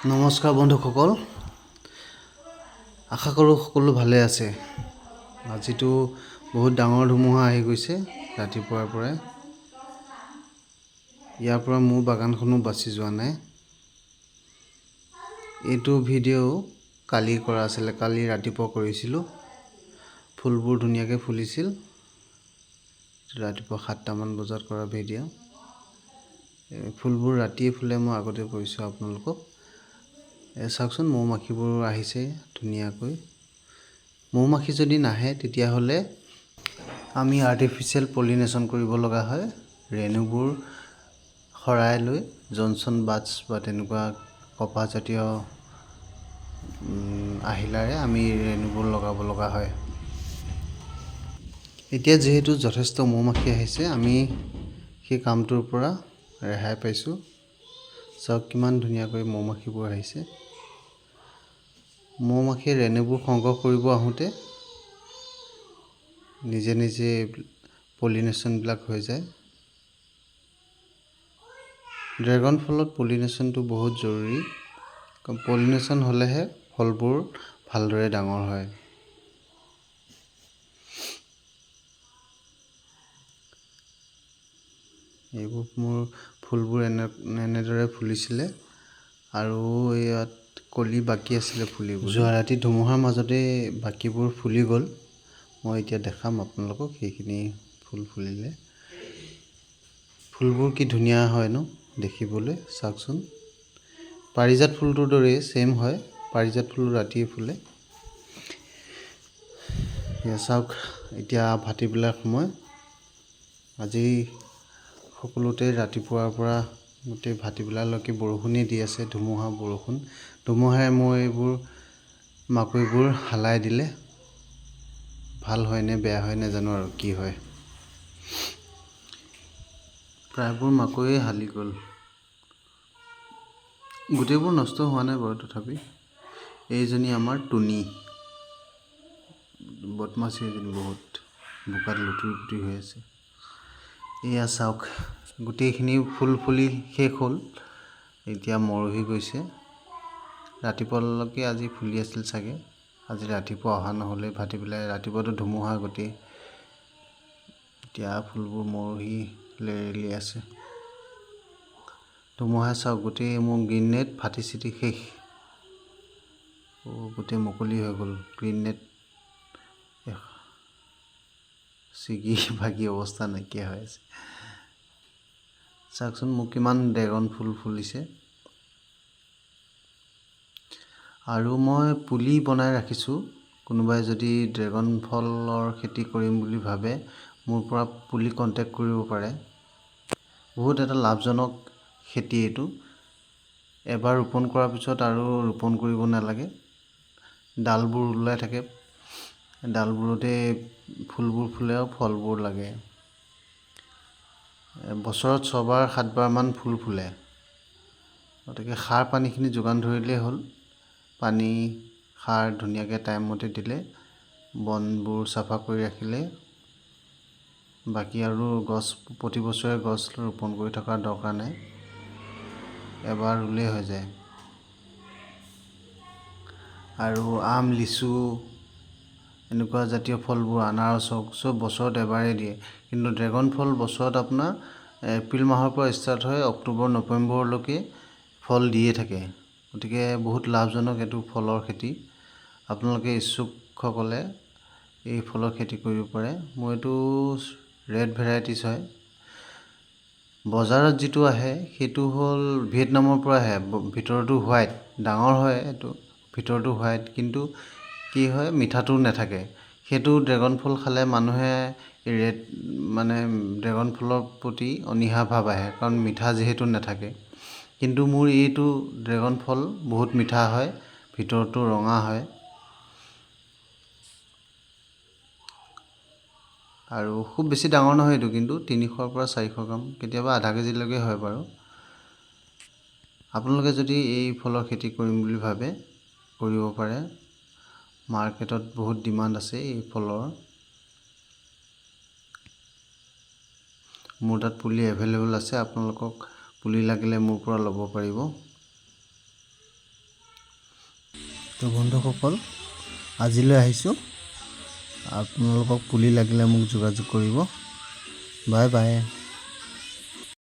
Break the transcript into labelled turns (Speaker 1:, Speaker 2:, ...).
Speaker 1: নমস্কাৰ বন্ধুসকল, আশা কৰোঁ সকলো ভালে আছে। আজিতো বহুত ডাঙৰ ধুমুহা আহি গৈছে ৰাতিপুৱাৰ পৰাই। ইয়াৰ পৰা মোৰ বাগানখনো বাচি যোৱা নাই। এইটো ভিডিঅ' কালি কৰা আছিলে, কালি ৰাতিপুৱা কৰিছিলোঁ। ফুলবোৰ ধুনীয়াকৈ ফুলিছিল। ৰাতিপুৱা 7টামান বজাত কৰা ভিডিঅ'। ফুলবোৰ ৰাতিয়ে ফুলে, মই আগতে কৈছোঁ আপোনালোকক। চাওকচোন, মৌ মাখিবোৰ আহিছে ধুনীয়াকৈ। মৌ মাখি যদি নাহে, তেতিয়াহ'লে আমি আৰ্টিফিচিয়েল পলিনেশ্যন কৰিব লগা হয়। ৰেণুবোৰ সৰাই লৈ জনছন বাডছ বা তেনেকুৱা কপাহজাতীয় আহিলাৰে আমি ৰেণুবোৰ লগাব লগা হয়। এতিয়া যিহেতু যথেষ্ট মৌ মাখি আহিছে, আমি সেই কামটোৰ পৰা ৰেহাই পাইছোঁ। চাওক, কিমান ধুনীয়াকৈ মৌ মাখিবোৰ আহিছে। মৌ মাখিয়ে ৰেণুবোৰ সংগ্ৰহ কৰিব আহোঁতে নিজে নিজে পলিনেশ্যনবিলাক হৈ যায়। ড্ৰেগন ফলত পলিনেশ্যনটো বহুত জৰুৰী। পলিনেশ্যন হ'লেহে ফলবোৰ ভালদৰে ডাঙৰ হয়। এইবোৰ মোৰ ফুলবোৰ এনেদৰে ফুলিছিলে আৰু ইয়াত কলি বাকী আছিলে ফুলিব। যোৱা ৰাতি ধুমুহাৰ মাজতে বাকীবোৰ ফুলি গ'ল। মই এতিয়া দেখাম আপোনালোকক সেইখিনি ফুল ফুলিলে। ফুলবোৰ কি ধুনীয়া হয় ন দেখিবলৈ, চাওকচোন। পাৰিজাত ফুলটোৰ দৰেই ছেইম হয়। পাৰিজাত ফুল ৰাতিয়ে ফুলে। এয়া চাওক, এতিয়া ভাটিবেলাৰ সময়। আজি সকলোতে ৰাতিপুৱাৰ পৰা গোটেই ভাটিবেলালৈকে বৰষুণেই দি আছে, ধুমুহা বৰষুণ। ধুমুহাই মোৰ এইবোৰ মাকৈবোৰ হালাই দিলে। ভাল হয় নে বেয়া হয় নাজানো আৰু কি হয়। প্ৰায়বোৰ মাকৈয়ে হালি গ'ল। গোটেইবোৰ নষ্ট হোৱা নাই বাৰু তথাপি। এইজনী আমাৰ টুনি, বদমাচী এজনী, বহুত বোকাত লুতুৰি পুতুৰি হৈ আছে। এয়া চাওক, গোটেইখিনি ফুল ফুলি শেষ হ'ল, এতিয়া মৰহি গৈছে। ৰাতিপুৱালৈকে আজি ফুলি আছিল চাগে। আজি ৰাতিপুৱা অহা নহ'লে ভাটিবেলাই, ৰাতিপুৱাতো ধুমুহা গোটেই। এতিয়া ফুলবোৰ মৰহি লেৰেলি আছে। ধুমুহা চাওক, গোটেই মোৰ গ্ৰীণ নেট ফাটি চিটি শেষ। গোটেই মুকলি হৈ গ'ল গ্ৰীণ নেট, ছিগি ভাগি অৱস্থা নাইকিয়া হৈ আছে। চাওকচোন, মোক কিমান ড্ৰেগন ফুল ফুলিছে। আৰু মই পুলি বনাই ৰাখিছোঁ। কোনোবাই যদি ড্ৰেগন ফলৰ খেতি কৰিম বুলি ভাবে, মোৰ পৰা পুলি কণ্টেক্ট কৰিব পাৰে। বহুত এটা লাভজনক খেতি এইটো। এবাৰ ৰোপণ কৰাৰ পিছত আৰু ৰোপণ কৰিব নালাগে। ডালবোৰ ওলাই থাকে, ডালবোৰতে ফুলবোৰ ফুলে আৰু ফলবোৰ লাগে। বছৰত 6বাৰ 7বাৰমান ফুল ফুলে। গতিকে সাৰ পানীখিনি যোগান ধৰিলেই হ'ল। পানী সাৰ ধুনীয়াকৈ টাইমমতে দিলে, বনবোৰ চাফা কৰি ৰাখিলে, বাকী আৰু গছ প্ৰতি বছৰে গছ ৰোপণ কৰি থকাৰ দৰকাৰ নাই, এবাৰ ৰুলেই হৈ যায়। আৰু আম, লিচু এনেকুৱা জাতীয় ফলবোৰ, আনাৰস হওক, চব বছৰত এবাৰেই দিয়ে। কিন্তু ড্ৰেগন ফল বছৰত আপোনাৰ এপ্ৰিল মাহৰ পৰা ষ্টাৰ্ট হৈ অক্টোবৰ নৱেম্বৰলৈকে ফল দিয়ে থাকে। গতিকে বহুত লাভজনক এইটো ফলৰ খেতি। আপোনালোকে ইচ্ছুকসকলে এই ফলৰ খেতি কৰিব পাৰে। মোৰ এইটো ৰেড ভেৰাইটিছ হয়। বজাৰত যিটো আহে সেইটো হ'ল ভিয়েটনামৰ পৰা আহে। ভিতৰটো হোৱাইট, ডাঙৰ হয় এইটো, ভিতৰটো হোৱাইট, কিন্তু কি হয়, মিঠাটো নাথাকে। সেইটো ড্ৰেগন ফল খালে মানুহে ৰেড মানে ড্ৰেগন ফলৰ প্ৰতি অনীহা ভাৱ আহে, কাৰণ মিঠা যিহেতু নাথাকে। কিন্তু মোৰ এইটো ড্ৰেগন ফল বহুত মিঠা হয়, ভিতৰটো ৰঙা হয়। আৰু খুব বেছি ডাঙৰ নহয় এইটো, কিন্তু 300ৰ পৰা 400 গ্ৰাম, কেতিয়াবা আধা কেজিলৈকে হয় বাৰু। আপোনালোকে যদি এই ফলৰ খেতি কৰিম বুলি ভাবে, কৰিব পাৰে। মাৰ্কেটত বহুত ডিমাণ্ড আছে এই ফলৰ। মোৰ তাত পুলি এভেইলেবল আছে, আপোনালোকক পুলি লাগিলে মোৰ পৰা ল'ব পাৰিব। তো বন্ধুসকল, আজিলৈ আহিছোঁ। আপোনালোকক পুলি লাগিলে মোক যোগাযোগ কৰিব। Bye bye.